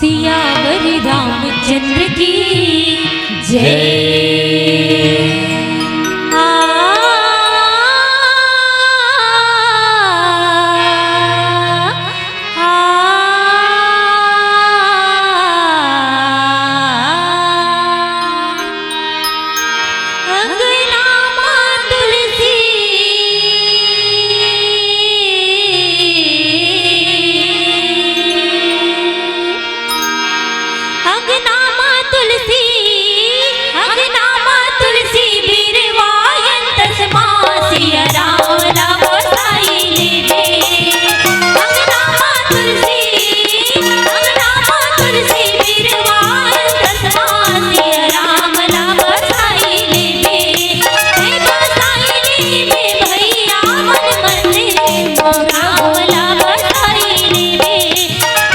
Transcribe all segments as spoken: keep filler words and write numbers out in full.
सियावर रामचंद्र की जय। आ, आ, अंगना मा तुलसी, अंगना मा तुलसी, अंगना मा तुलसी, बिरवा अंतस मा सिया राम ला बसाई लेबे। अंगना मा तुलसी, अंगना मा तुलसी, बिरवा अंतस मा सिया राम ला बसाई लेबे। हे बसाई लेबे भैया मन मंदिर मा राम ला बसाई लेबे।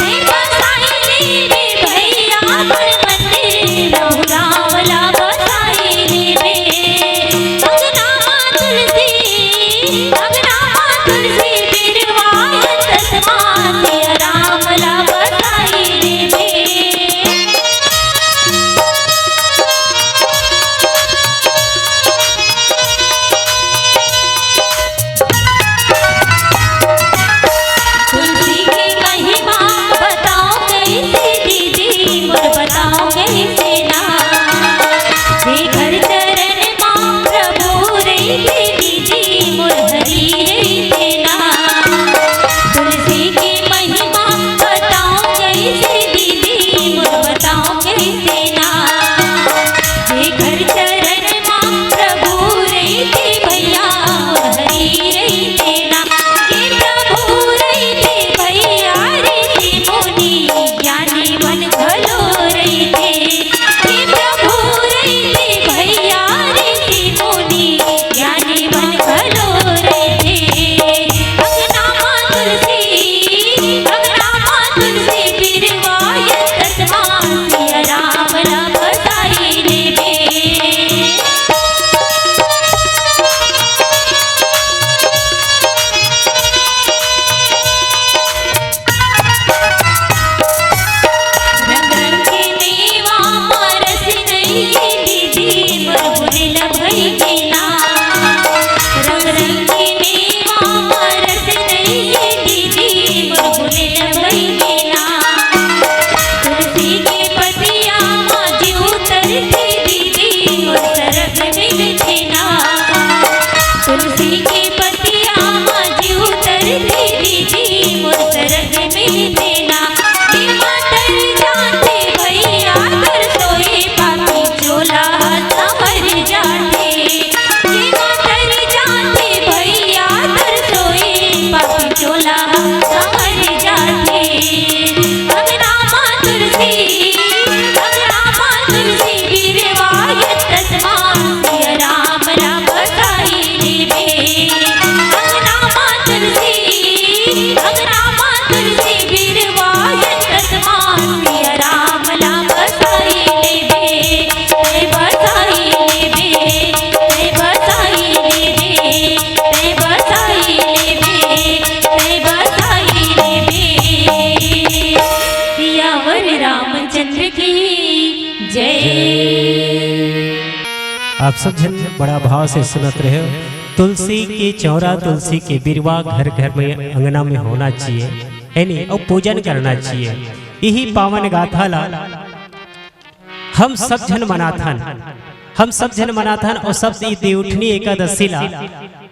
हे बसाई लेबे भैया मन मंदिर मा राम ला बसाई लेबे। अंगना मा तुलसी, अंगना मा तुलसी, बिरवा अंतस मा सिया राम ला बसाई लेबे। तुलसी की महिमा बताओ कैसे दीदी, मोर बताओ कैसे ना। जे घर चरण मा प्रभु रहिथे दीदी, मोर हरि रहिथे ना। तुलसी की महिमा बताओ कैसे दीदी, मोर बताओ कैसे ना। जे घर चरण मा प्रभु रहिथे भैया, मोर हरि रहिथे ना। जे प्रभु रहिथे भैया, ऋषि मुनि ज्ञानी मन घलो रहिथे। हे प्रभु रहिथे भैया, ऋषि मुनि ज्ञानी मन घलो रहिथे। अंगना मा तुलसी, अंगना मा तुलसी, बिरवा अंतस मा सिया राम ला बसाई लेबे। रंग रंग के मेवा मा रस नइये दीदी, मोर गुनेला भइगे ना। रंग रंग के मेवा मा रस नइये दीदी, मोर गुनेला भइगे ना। तुलसी के पतिया मा जीव तरथे दीदी, मोर सरग मिलथे ना। तुलसी के पतिया मा जीव तरथे दीदी, मोर सरग मिलथे ना। जेमा तर जाथे भैया, तर सोए पापी चोला संवर जाथे। जेमा तर जाथे भैया, तर सोए पापी चोला संवर जाथे। अंगना मा तुलसी, अंगना मा तुलसी, बिरवा अंतस मा सिया राम ला बसाई लेबे। अंगना मा तुलसी, अंगना मा तुलसी, बिरवा अंतस मा सिया राम ला बसाई लेबे। तैं बसाई लेबे, तैं बसाई लेबे, तैं बसाई लेबे, तैं बसाई लेबे। सियावर रामचंद्र की जय। आप सब झन बड़ा भाव से सुनत रहे हो। तुलसी के चौरा, तुलसी के बिरवा घर घर में, अंगना में होना चाहिए, है नी? अउ पूजन करना चाहिए। यही पावन गाथा ला हम सब झन मनाथन, हम सब झन मनाथन। अउ सब ई देवउठनी एकादशी ला,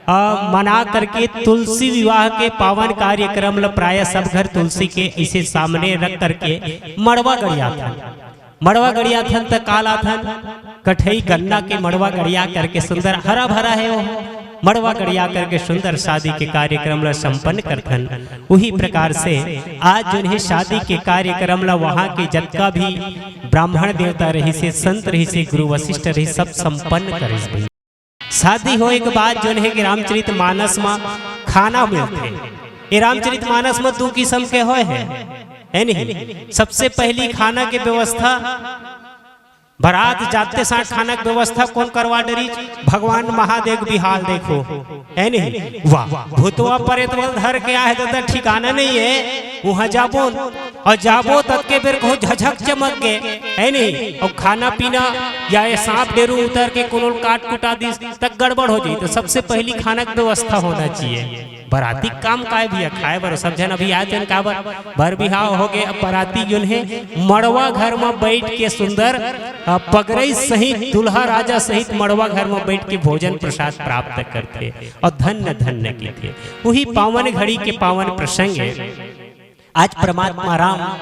आ, मना करके तुलसी विवाह के पावन कार्यक्रम ला प्रायः सब घर तुलसी के ऐसे सामने रख करके मड़वा गड़ियाथन। मड़वा गड़ियाथन त का लाथन? कठई गन्ना के मड़वा गड़िया करके सुंदर हरा भरा है वो। मड़वा गड़िया करके सुंदर शादी के कार्यक्रम ला संपन्न करथन। उही प्रकार से आज जोन हे शादी के कार्यक्रम ला वहाँ के जतका भी ब्राह्मण देवता रहिसे, संत रहिसे, गुरु वशिष्ठ रहिसे, सब संपन्न करिस भई। शादी होए के बाद जोन हे कि रामचरित मानस मा खाना मिलथे। ये रामचरित मानस मा दू किसम के होए हे, है नहीं? सबसे पहली खाना के व्यवस्था, बारात जाते साथ खाना के व्यवस्था कोन करवा डरिस? भगवान महादेव बिहाल देखो, है नहीं? वाह, भूतवा प्रेत बल धर के आहे, तो ठिकाना नहीं है। वहाँ जाबो अउ जाबो ततके बेर कहूँ झझक चमक गे, हे नहीं? अउ खाना पीना या ये सांप डेरू उतर के कोनो ल काट कुटा दिस, त गड़बड़ हो जाही। त सबसे पहिली खाना के व्यवस्था होना चाहिए। बराती के काम काय भैया, खाए बर सब झन अभी आए तेन काबर, बर बिहाव हो गे। अब बराती जोन हे मड़वा घर म बइठ के सुंदर, अ, पगरई सहित, दूल्हा राजा सहित मड़वा घर म बइठ के भोजन प्रसाद प्राप्त करथे अउ धन्य धन्य कहिथे। उही पावन घड़ी के पावन प्रसंग हे। आज परमात्मा राम,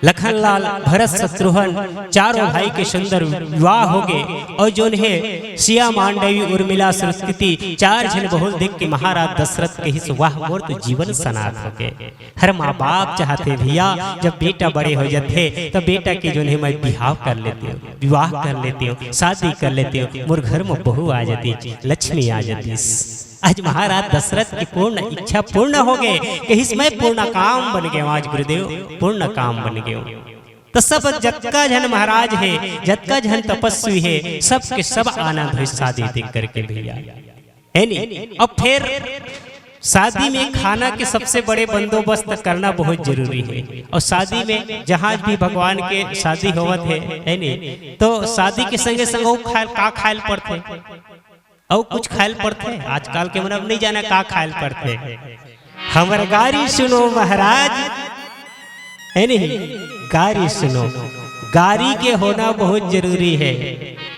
लखनलाल, भरत, शत्रुघ्न, चारों भाई के सुंदर विवाह हो गे अउ जोन हे सिया, मांडवी, उर्मिला, सरस्वती, चार झन बहू ल देख के महाराज दशरथ कहिस, "वाह, मोर तो जीवन सनाथ हो गे।" हर माँ बाप चाहथे भैया, जब बेटा बड़े हो जाथे, तब बेटा के जोन हे मैं बिहाव कर लेतेंव, विवाह कर लेतेंव, शादी कर लेतेंव, मोर घर म बहू आ जातिस, लक्ष्मी आ जातिस। आज महाराज दशरथ के पूर्ण इच्छा पूर्ण हो गे, कहिस, "मैं पूर्ण काम बन गेंव आज गुरुदेव, पूर्ण काम बन गेंव।" त सब जतका झन महाराज हे, जतका झन तपस्वी हे, सब के सब आनंद होइस शादी देख करके भैया, हे नहीं? अब फिर शादी में खाना के सबसे बड़े बंदोबस्त करना बहुत जरूरी हे। अउ शादी में जहाँ भी भगवान के शादी होवत हे, हे नहीं? तो शादी के संगे संग अउ खाए, का खाए ल पड़थे? अउ कुछ खाए ल पड़थे? आजकल के मन अब नहीं जाने का खाए ल पड़थे। हमर गारी सुनो महाराज, हे नहीं? गारी सुनो, गारी के होना बहुत जरूरी हे।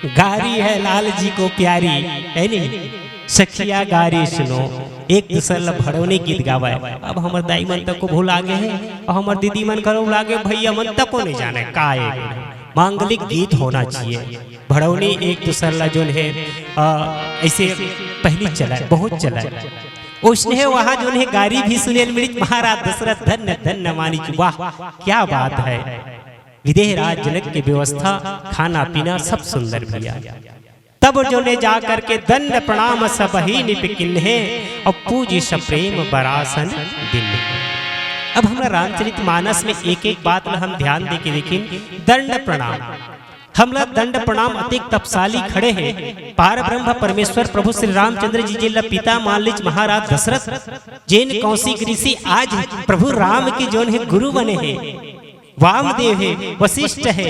गारी है लाल जी को प्यारी, हे नहीं? सखिया गारी सुनो, एक दूसर ल भड़ौनी गीत गावय। अब हमर दाई मन तको भुला गे हे, अउ हमर दीदी मन घलो भुला गे, भैया मन तको नहीं जाने का ए मांगलिक गीत होना चाहिए। भड़ौनी एक दूसर ला जोन हे, अ, ऐसे पहली चला है, बहुत चला है। उसने वहाँ जोन हे गारी भी सुने ल मिलिस, महाराज दशरथ धन्य धन्य मानिस, वाह क्या बात है। विदेह राज जनक के व्यवस्था, खाना पीना सब सुंदर भैया। तब जोन हे जा करके दंड प्रणाम सब ही निप किन्हे, अउ पूजिस प्रेम बरासन दीन्हे। अब हमरा रामचरित मानस में एक एक बात ला हम ध्यान दे के देखिन, दंड प्रणाम। हमला दंड प्रणाम अतेक तपसाली खड़े हे, पार ब्रह्म परमेश्वर प्रभु श्री रामचंद्र जी जेला पिता मान लिस महाराज दशरथ, जेन कौशिक ऋषि आज प्रभु राम के जोन हे गुरु बने हे, वामदेव हे, वशिष्ठ हे,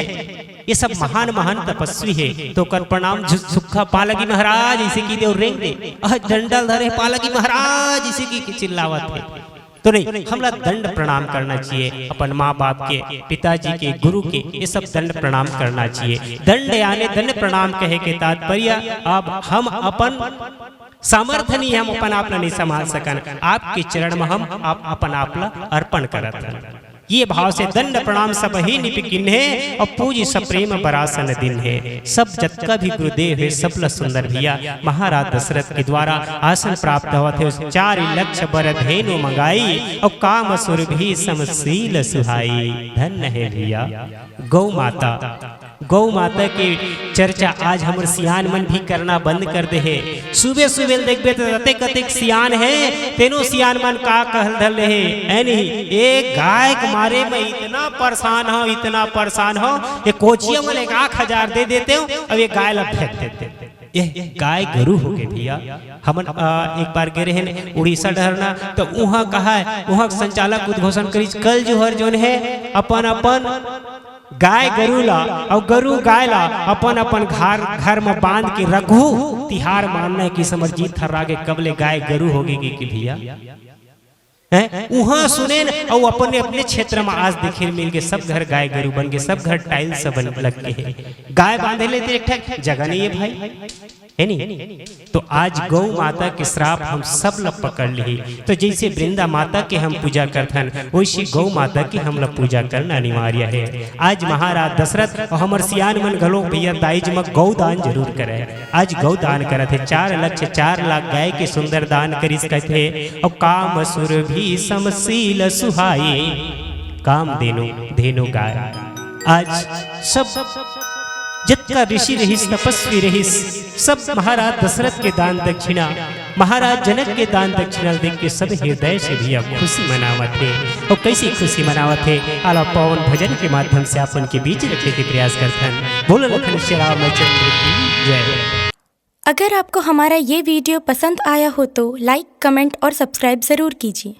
ये सब महान महान तपस्वी हे, तो ओकर प्रणाम झु-, सुक्खा पाँव लगी महाराज, अइसे कहि दे अउ रेंग दे, अह डंडा ल धरे पाँव लगी महाराज, अइसे कहि के चिल्लावत हे। तो नहीं, हमला दंड प्रणाम करना चाहिए अपन माँ बाप के, पिताजी के, गुरु के, ये सब दंड प्रणाम करना चाहिए। दंड यानी दंड प्रणाम कहे के तात्पर्य, अब हम अपन सामर्थ्य नहीं, हम अपन आप ला नहीं संभाल सकन, आपके चरण में हम आप अपन आप ला अर्पण करत हन। ये भाव से दंड प्रणाम सब ही निप किन्हे, अउ पूजिस प्रेम बरासन दीन्हे। सब जतका भी गुरुदेव हे, सब ला सुंदर भैया महाराज दशरथ के द्वारा आसन प्राप्त होवत हे। चारि लक्ष बर धेनु मंगाई, अउ काम सुरभि सम सील सुहाई। धन्य हे भैया गौ माता। गौ माता के चर्चा आज हमर सियान मन भी करना बंद कर दे हे। सुबह सुबह देखबे त अतेक अतेक सियान हे, तेनो सियान मन का कहल धर ले हे, हे नहीं? एक गाय के मारे मैं इतना परेशान हूँ, इतना परेशान हूँ, ये कोचिया मन एक आख हजार दे देते हो, अब ये गाय ला फेंक देते हो। ये गाय गरु हो गए भैया। हमन, अ, एक बार गे रहेन उड़ीसा डहर ना, तो उहाँ कहा है, उहाँ के संचालक उद्घोषण करिस, कल जुहर जोन हे अपन अपन गाय गरु ला अउ गरु गाय ला अपन अपन घर, घर म बांध के रखहू, तिहार मानना हे कि समर जी थर्रा गे कब ले गाय गरु हो गे कि भैया। हैं? उहाँ सुनेन अउ अपने अपने क्षेत्र म आज देखे मिल गे, सब घर गाय गरु बन गे, सब घर tiles बन लग गे हे। गाय बांधे ले तो एक ठक जगह नहीं हे भाई, हे नहीं? तो आज गौ माता के श्राप हम सब ला पकड़ लिही। तो जैसे वृंदा माता के हम पूजा करथन, वैसे गौ माता के हमला पूजा करना अनिवार्य हे। आज महाराज दशरथ अउ हमर सियान मन घलो भैया दाई जी म गौ दान जरूर करे। आज गौ दान करत हे, चार लक्ष चार लाख गाय के सुंदर दान करिस कथे, अउ काम सुरभि सम सील सुहाई। काम धेनु, धेनु गाय। आज सब जतका ऋषि रहिस, तपस्वी रहिस, सब महाराज दशरथ के दान दक्षिणा, महाराज जनक के दान दक्षिणा देख के सब हृदय से भैया खुशी मनावत हे। अउ कैसी खुशी मनावत हे, आला पावन भजन के माध्यम से आप मन के बीच रखे के प्रयास करथन। बोलो लखन श्री रामचंद्र की जय। अगर आपको हमारा ये वीडियो पसंद आया हो तो लाइक, कमेंट और सब्सक्राइब ज़रूर कीजिए।